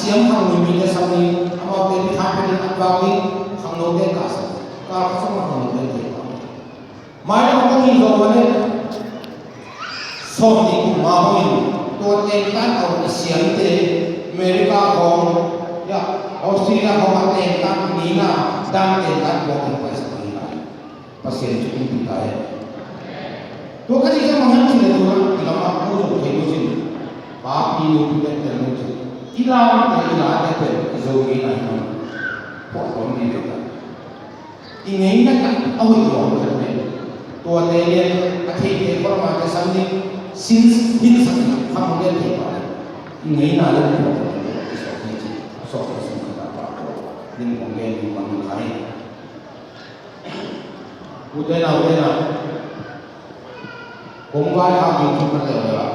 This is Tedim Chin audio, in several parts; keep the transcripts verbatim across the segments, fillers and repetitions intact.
Siam khangno mite sam ni, amaute mi khat pia ding an vak ding, khangnote kah sam. Kal khat sam khangnote thei pah. Mailam a kong hih zawh mah leh sawmnih kum mah bangin tua tengtan a om i siamte America khawng, ya, Australia khawng a tengtan nina dan tengtan buak in paisak hi lai. Pasian thu in pi ta hen. Tua ka cih ciang bang hiam cih leh tua i lamah mu zo thei lo cin. Papi nupi pen tel lo cin. I lamte i late pen i Zomi na hi mah. Pawh tawm ding ve ta. I ngeina tak a hoih lawm khat pen tuate lian a theite khuamate sam ding sin hinsak ding kham lian thei pah le i ngeina lian pawh tawm ding i sawk hi ci. Sawk hi sung khat a pah tawh ding kong gen ding bang kha hi. Ute na, ute na. Kong vai hak ding thu khat le ula.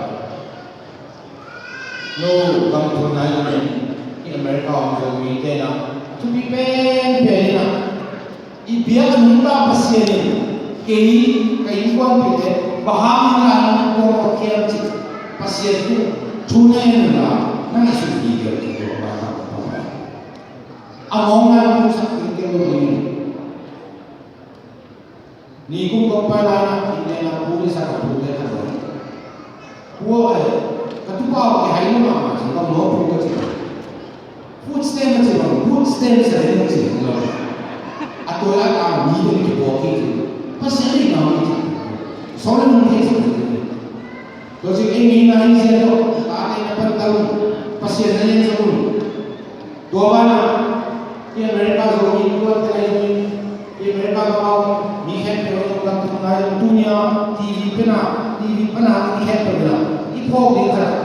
No gam thu nai in i America om Zomite na thupi penpen in a i biak a nungta Pasian in kei ka innkuanpihte bang hang in a nang kong ka kiam cih Pasian thu thu na en ula na ngaihsut ding deuh cih tua bang hang ka pang a mawng ngai nung sak ding kei lo ding. Nikum kong pai lai-in ah, India na pu le sa ka pu te khat zong. Pu aw, eh, ka tupa aw, kihai lo mahmah ci, bang maw pu ka ci. Food stamp ka ci bang, food stamp sa le ka ci lo. A tua la ka mi ding ki bo ki ci. Pasian ni ka mi ci. Sawm le nung ki ci. Tua ci, eh, mi na hi sia lo, ta te na pan ta lo. Pasian na yen sa lo. Tua banah i America Zomi innkuante ahi zongin, i America gam a om mi khempeuh in zong kan thumna in tuni-a TV pen ah, TV pan ah mi khempeuh in ah i phawk ding khat ah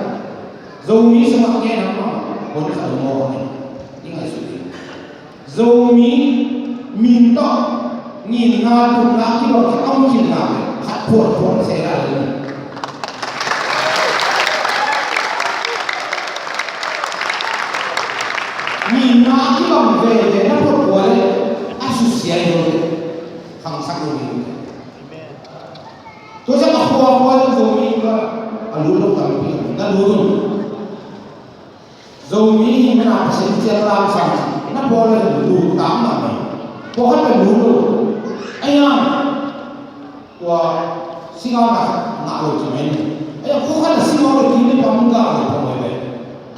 Zomi sungah gen ah mah hon khat om aw hong in i ngaihsut ding. Zomi min tawh Nginna, tunna kibang khat a om khin nak leh khat phuan phuan se lai lo. Nginna kibang veve na phuan phuan leh a susia hi lo. Khangsak lo ding. Tua ciang a khua khua in Zomi in a lut lo tampi na lut lo. Zomi hihna Pasian ciang lamsang na pawl le lut tam mah mai. Pawlkhat le lut lo. Ahi hang tua singauna khat ngah lo ci mai ni. Ahi hang pawlkhat le singau le kine pang gah le pang mai ve.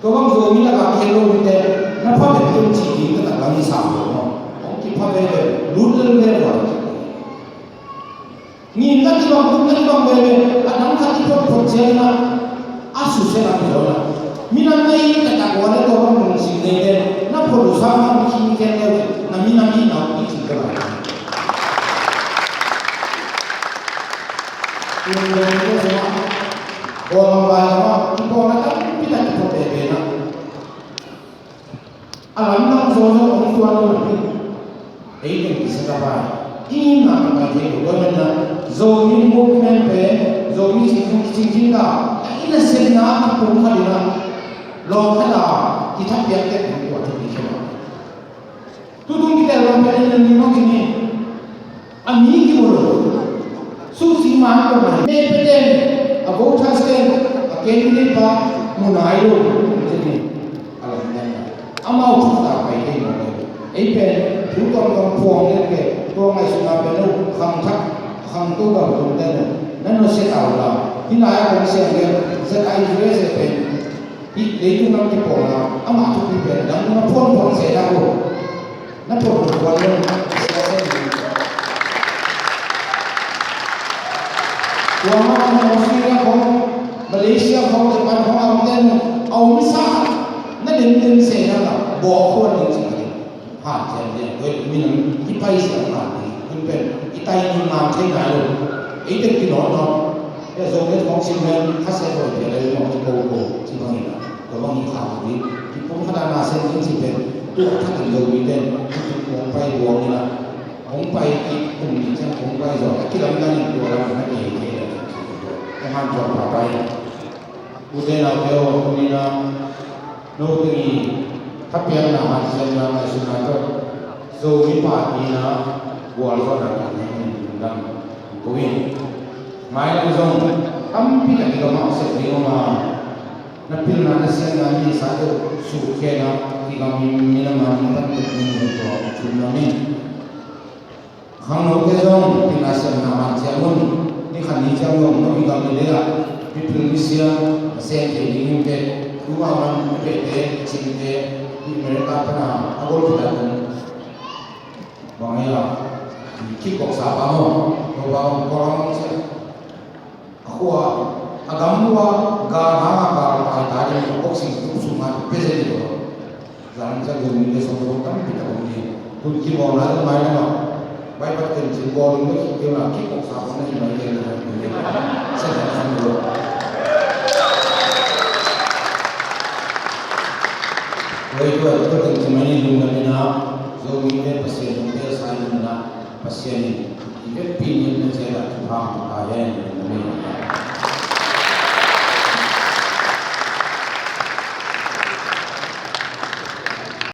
Tua bang Zomi lakah kihel lo mite na pha vet tum ci ding ka tak lam i sam lo maw. Hong kipha veve lut lel ve lo. Nginna kibang, tunna kibang veve, a dang khat i photphot ciangin ah a susia lam hi lo na. Minam na hi taktak ua le tua bang lungsim neite na phot uh sang na mi khim khel leu na minam i na uh i cih ka lai. Tun lo ni le zong ah, Kawlgam vai zong ah, i pawlna tampi tak i phot veve na. A lamdang zaw zaw hong tuan lo napi ei teng kisa ka pai. I na ka pai thei lo tua men na Zomi movement pen Zomi cingcing cingcing ta a i nasepna a kipum khat in a lawng khat a kithapiak tek ding tua thupi khe lo. Tutung kitel lam pen in a ni mong kini. A mi kimu lo. Suhsi man ko mai. Me peten a voters ten a candidate pa mu nai lo. Cini. A lam dan na. Amau thu ta pai kei mong lo. Ei pen thu tawmtawm phuang le ke. Tua ngaihsutna pen lo. Khang thak. Khang tu gam tum ten lo. Nan lo se tau la. Hi lai a kong siang le. Z I U S A pen. Hih leitung lam kipawlna amah thupi pen a dang na phuanphuan se dak uh. Na phuanphuan lo. Tua mah bangin Australia khawng, Malaysia khawng, Japan khawng a omte in a omsa khat na demdem se dak a bawk khuan ding ci khat in. Hanciam lian, tua minam i paisiam ngai ding, tun pen i tai ding ngai thei nai lo. Ei teng kinawtnawt. Ei Zomi khawng sim lian, khasia tawh i pia lel mawk i ko ko, ci bangin a, tua bangin khang ding. Kipum khat a na sem ding ci pen, tua thak in Zomi ten, kipum kong pai buang in a, kong pai kipum ding ciang kong pai zaw, a kilamdang in tua lam na ei thei lel. Kong han tuak pa pai. Ute naute aw, tuni-in ah note i thapiakna, hanciamna, ngaihsutna tawh Zomi Party in ah gualzawhna tawh hong lungdam ko ing. Mailam zong tampi tak i gamah sep ding om a, Na pilna na siamna mi sa deuh sukkhia in ah, i gam i minam a nong pan tek ding hi tua thum na min. Khangnote zong pilna siamna man ciang un, ni khat ni ciang zong no i gam i lei ah mipil misia a sem thei ding hi teh. Tuma man a behte, a cingte, i America pan a a gol khit a ding bang hi a, kickbox a pa maw, Topa hong kawlang sia. A khua, a gam khua, gal hang a gal pai ta ding, boxing tum sung a pia zel ding. Zan sa gum ni le song song tampi tak om ni. Tun kibawlna zong mai lam ah, Baibal tencin bawl ding le kibawlna, kickbox a om na hi mai zel ding. Sa sa sa ding. Wei tua tua tencin mai ni lungdam in ah, Zomi le Pasian hong teel sa in ah, Pasian in i vekpi in na ciat ah thupha hong pia ta hen. Amen.